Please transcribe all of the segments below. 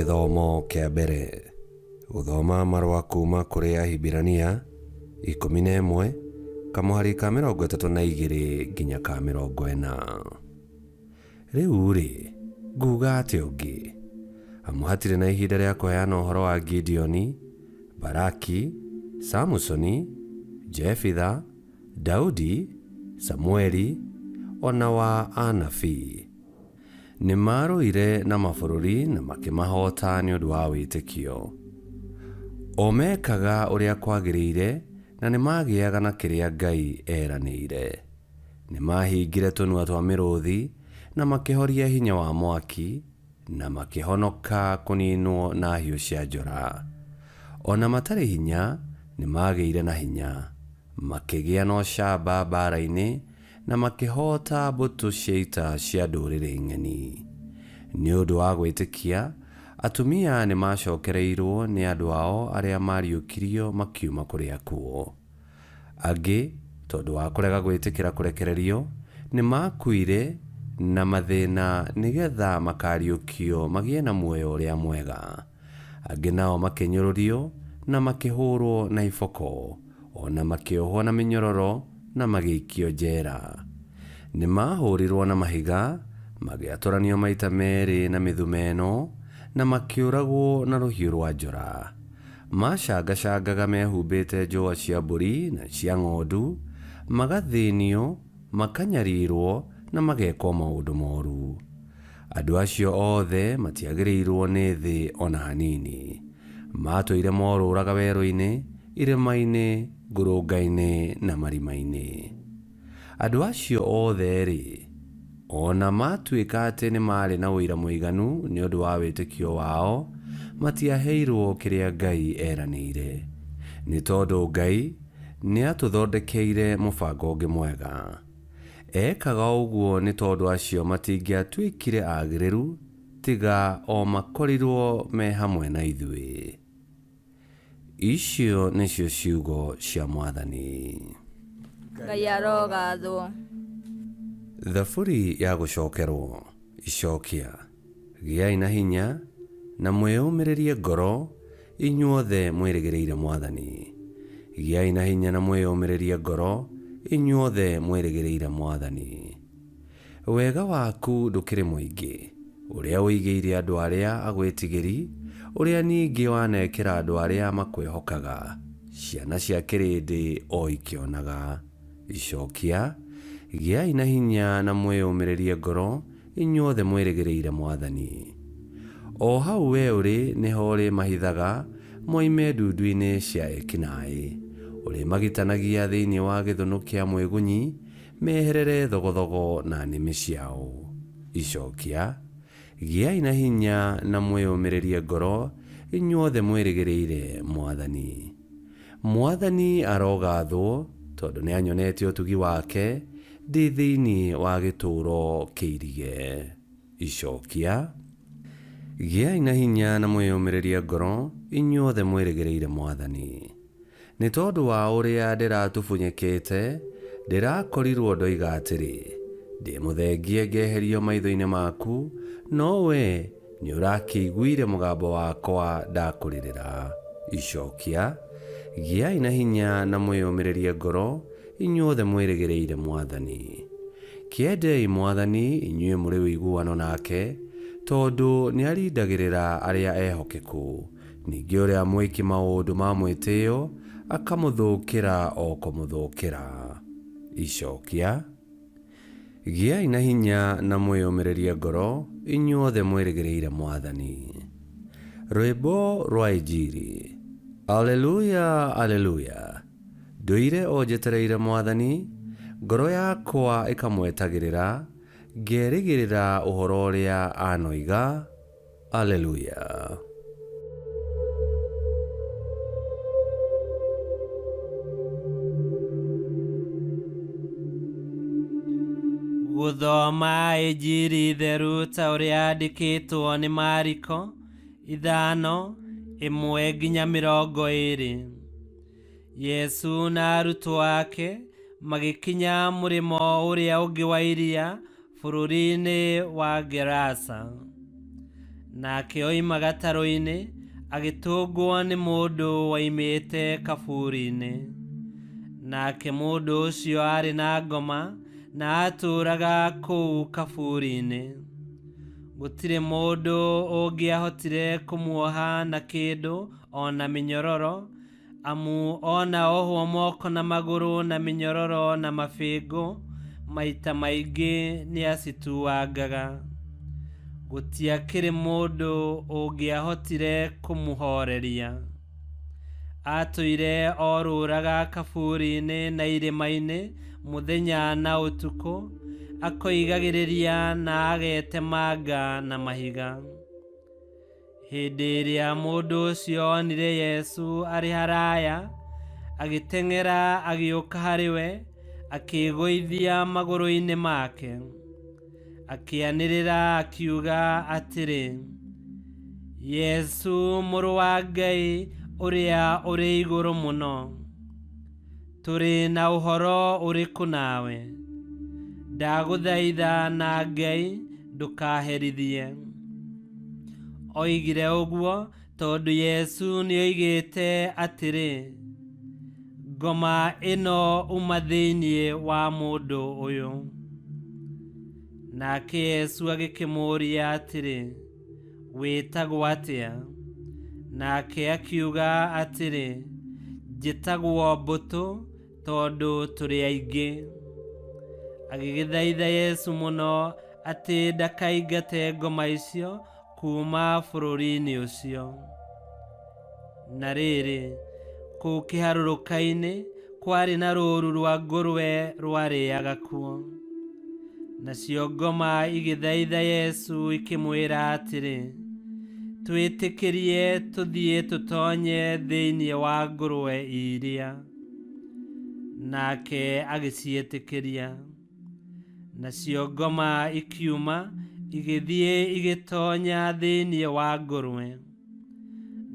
Gĩthomo kĩa mbere. Gũthoma marũa kuma kũrĩ Ahibirania 11 kamũhari ka 32 nginya ka 40. Rĩu-rĩ, nguuga atĩa ũngĩ? Amu hatirĩ na ihinda rĩa kũheana ũhoro wa Gideoni, Baraki, Samusoni, Jefitha, Daudi, Samueli, o na wa anabii. Nĩ maarũire na mabũrũri na makĩmahoota nĩ ũndũ wa wĩtĩkio. O meekaga ũrĩa kwagĩrĩire na nĩ maagĩaga na kĩrĩa Ngai eeranĩire. Nĩ maahingire tũnua twa mĩrũthi na makĩhoria hinya wa mwaki, na makĩhonoka kũniinwo na hiũ cia njora. O na matarĩ hinya, nĩ maagĩire na hinya, makĩgĩa na ũcamba mbaara-inĩ na makĩhoota mbũtũ cia ita cia ndũrĩrĩ ng'eni. Nĩ ũndũ wa gwĩtĩkia, atumia nĩ maacokereirũo nĩ andũ ao arĩa maariũkirio makiuma kũrĩ akuũ. Angĩ, tondũ wa kũrega gwĩtĩkĩra kũrekererio, nĩ maakuire na mathĩna nĩ getha makaariũkio magĩe na muoyo ũrĩa mwega. Angĩ nao makĩnyũrũrio na makĩhũrũo na iboko, o na makĩohwo na mĩnyororo na magĩikio njera. Nĩ maahũrirũo na mahiga, magĩatũranio maita merĩ na mĩthumeno, na makĩũragwo na rũhiũ rwa njora. Maacangacangaga mehumbĩte njũa cia mbũri na cia ng'ondu, magathĩnio, makanyarirũo, na magekwo maũndũ moru. Andũ acio othe matiagĩrĩirũo nĩ thĩ o na hanini. Maatũire morũraga werũ-inĩ, irĩma-inĩ, ngurunga-inĩ, na marima-inĩ. Andũ acio othe-rĩ, o na maatuĩka atĩ nĩ maarĩ na ũira mũiganu nĩ ũndũ wa wĩtĩkio wao, matiaheirũo kĩrĩa Ngai eeranĩire, nĩ tondũ Ngai nĩaatũthondekeire mũbango ũngĩ mwega. Eekaga ũguo nĩ tondũ acio matingĩatuĩkire agĩrĩru tiga o makorirũo me hamwe na ithuĩ. Icio nĩcio ciugo cia Mwathani. Ngai arogathwo. Thaburi ya gũcokerwo. Icokia. Gĩai na hinya, na mwĩũmĩrĩrie ngoro, inyuothe mwĩrĩgĩrĩire Mwathani. Gĩai na hinya na mwĩũmĩrĩrie ngoro, inyuothe mwĩrĩgĩrĩire Mwathani. Wega waku ndũkĩrĩ mũingĩ, ũrĩa ũigĩire andũ arĩa agwĩtigĩri, ũrĩa ningĩ wanekĩra andũ arĩa makwĩhokaga, ciana cia kĩrĩndĩ o ikĩonaga. Icokia, Gĩai na hinya na mwĩũmĩrĩrie ngoro, inyuothe mwĩrĩgĩrĩire Mwathani. O hau wee ũrĩ nĩho ũrĩmahithaga moime ndundu-inĩ cia ekinaĩ. Ũrĩmagitanagia thĩinĩ wa gĩthũnũ kĩa mwĩgunyi, meherere thogothogo na nĩmĩ ciao. Icokia, Gĩai na hinya na mwĩũmĩrĩrie ngoro, inyuothe mwĩrĩgĩrĩire Mwathani. Mwathani arogathwo, tondũ nĩanyonetie ũtugi wake ndĩ thĩinĩ wa gĩtũũro kĩirige. Icokia, Gĩai na hinya na mwĩyũmĩrĩrie ngoro, inyuothe mwĩrĩgĩrĩire Mwathani. Nĩ tondũ wa ũrĩa ndĩratubunyĩkĩte, ndĩrakorirũo ndoiga atĩrĩ, Ndĩ mũthengie ngeherio maitho-inĩ maku, no wee nĩũrakĩiguire mũgambo wakwa ndakũrĩrĩra. Icokia, Gĩai na hinya na mwĩyũmĩrĩrie ngoro, inyuothe mwĩrĩgĩrĩire Mwathani. Kĩendei Mwathani, inyuĩ mũrĩ ũiguano nake, tondũ nĩarindagĩrĩra arĩa ehokeku. Ningĩ ũrĩa mwĩki maũndũ ma mwĩtĩo akamũthũkĩra o kũmũthũkĩra. Icokia, Gĩai na hinya na mwĩyũmĩrĩrie ngoro, inyuothe mwĩrĩgĩrĩire Mwathani. Rwĩmbo rwa Injiri. Aleluya, Aleluya! Ndũire o njetereire Mwathani, ngoro yakwa ĩkamwetagĩrĩra, ngerĩgĩrĩra ũhoro ũrĩa anoiga. Aleluya! Gũthoma Injiri theru ta ũrĩa yandĩkĩtwo nĩ Mariko 5:1-20. Yesu na arutwo ake magĩkinya mũrĩmo ũrĩa ũngĩ wa iria bũrũri-inĩ wa Gerasa. Nake oima gatarũ-inĩ, agĩtũngwo nĩ mũndũ woimĩte kaburi-inĩ. Nake mũndũ ũcio aarĩ na ngoma na aatũũraga kũu kaburi-inĩ. Gũtirĩ mũndũ ũngĩahotire kũmuoha na kĩndũ o na mĩnyororo, amu ona ohwo moko na magũrũ na mĩnyororo na mabĩngũ, maita maingĩ nĩacituangaga. Gũtiakĩrĩ mũndũ ũngĩahotire kũmũhooreria. Aatũire orũraga kaburi-inĩ na irĩma-inĩ mũthenya na ũtukũ, akoigagĩrĩria na agetemanga na mahiga. Hĩndĩ ĩrĩa mũndũ ũcio onire Yesu arĩ haraya, agĩteng'era agĩũka harĩ we, akĩĩgũithia magũrũ-inĩ make. Akĩanĩrĩra akiuga atĩrĩ, Yesu mũrũ wa Ngai ũrĩa ũrĩ igũrũ mũno, tũrĩ na ũhoro ũrĩkũ nawe? Ndagũthaitha na Ngai ndũkaherithie. Oigire ũguo tondũ Yesu nĩoigĩte atĩrĩ, Ngoma ĩno uma thĩinĩ wa mũndũ ũyũ. Nake Yesu agĩkĩmũũria atĩrĩ, Wĩtagwo atĩa? Nake akiuga atĩrĩ, Njĩtagwo Mbũtũ, tondũ tũrĩ aingĩ. Agĩgĩthaitha Yesu mũno atĩ ndakaingate ngoma icio kuuma bũrũri-inĩ ũcio. Na rĩrĩ, kũu kĩharũrũka-inĩ kwarĩ na rũũru rwa ngũrwe rwarĩaga kuo. Nacio ngoma igĩthaitha Yesu ikĩmwĩra atĩrĩ, Twĩtĩkĩrie tũthiĩ tũtonye thĩinĩ wa ngũrwe iria. Nake agĩciĩtĩkĩria. Nacio ngoma ikiuma igĩthiĩ igĩtonya thĩinĩ wa ngũrwe.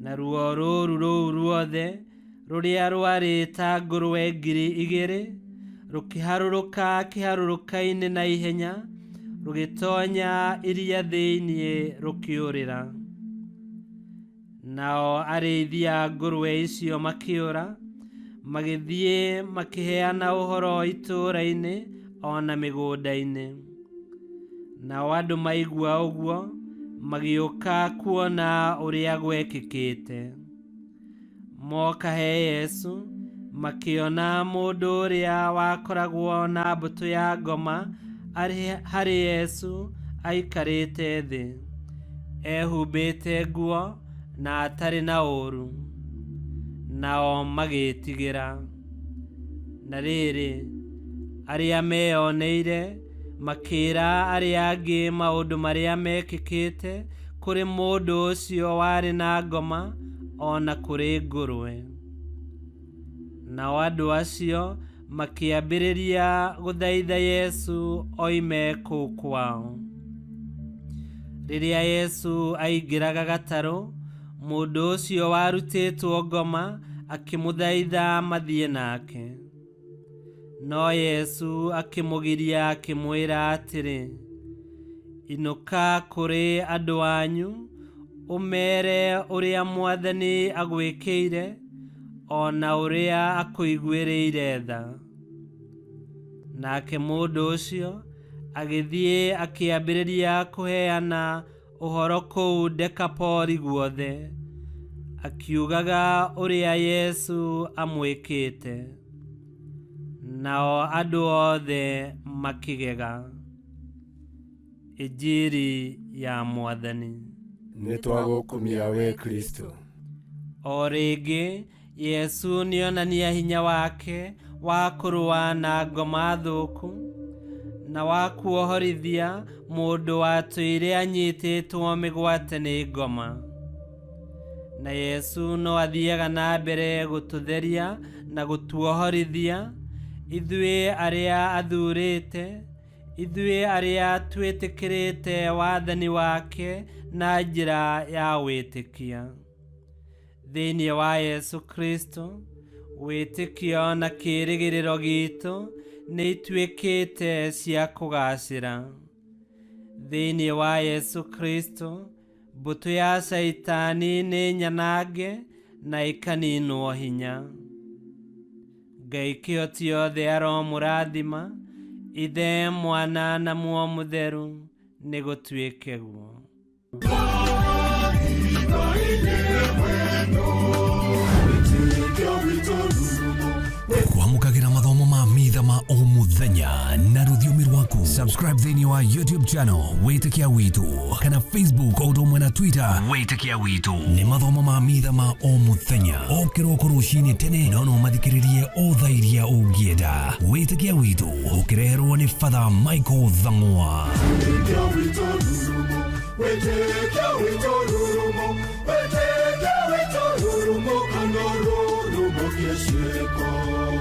Naruo rũũru rũu ruothe rũrĩa rwarĩ ta ngũrwe 2,000 rũkĩharũrũka kĩharũrũka-inĩ na ihenya, rũgĩtonya iria thĩinĩ rũkĩũrĩra. Nao arĩithi a ngũrwe icio makĩũra, magĩthiĩ makĩheana ũhoro itũũra-inĩ o na mĩgũnda-inĩ. Nao andũ maigua ũguo, magĩũka kuona ũrĩa gwekĩkĩte. Moka he Yesu, makĩona mũndũ ũrĩa wakoragwo na mbũtũ ya ngoma arĩ harĩ Yesu aikarĩte thĩ, ehumbĩte nguo na atarĩ na ũũru. Nao magĩĩtigĩra. Na rĩrĩ, arĩa meyoneire makĩĩra arĩa angĩ maũndũ marĩa mekĩkĩte kũrĩ mũndũ ũcio warĩ na ngoma o na kũrĩ ngũrwe. Nao andũ acio makĩambĩrĩria gũthaitha Yesu oime kũu kwao. Rĩrĩa Yesu aingĩraga gatarũ, mũndũ ũcio warutĩtwo ngoma akĩmũthaitha mathiĩ nake. No Yesu akĩmũgiria akĩmwĩra atĩrĩ, Inũka kũrĩ andũ anyu, ũmeere ũrĩa Mwathani agwĩkĩire, o na ũrĩa akũiguĩrĩire tha. Nake mũndũ ũcio agĩthiĩ akĩambĩrĩria kũheana ũhoro kũu Dekapoli guothe, akiugaga ũrĩa Yesu amwĩkĩte. Nao andũ othe makĩgega. Injiri ya Mwathani. Nĩ twagũkumia we Kristo. O rĩngĩ Yesu nĩonania hinya wake wa kũrũa na ngoma thũku na wa kuohorithia mũndũ watũire anyitĩtwo mĩgwate nĩ ngoma. Na Yesu no athiaga na mbere gũtũtheria na gũtuohorithia ithuĩ arĩa athurĩte, ithuĩ arĩa twĩtĩkĩrĩte wathani wake na njĩra ya wĩtĩkia. Thĩinĩ wa Yesu Kristo, wĩtĩkio na kĩĩrĩgĩrĩro gitũ nĩ ituĩkĩte cia kũgaacĩra. Thĩinĩ wa Yesu Kristo, Mbũtũ ya Caitani nĩ nyanange na ĩkaninwo hinya. Ngai kĩhoti yothe aromũrathima, Ithe, Mwana na Muo Mũtheru, nĩ gũtuĩke guo. Kwamũkagĩra mathomo ma mitha ma o mũthenya na rũthiomi rwaku. Subscribe thĩinĩ wa YouTube channel Wĩtĩkia Witũ kana Facebook o ũndũ ũmwe na Twitter Wĩtĩkia Witũ. Nĩ mathomo ma mitha ma o mũthenya o kĩroko rũcinĩ tene, no no mathikĩrĩrie o thaa iria ũngĩenda. Wĩtĩkia Witũ ũkĩreherwo nĩ Father Michael Thang'wa. Wĩtĩkia witũ rurumo, wĩtĩkia witũ rurumo, kana rurumo kĩciko.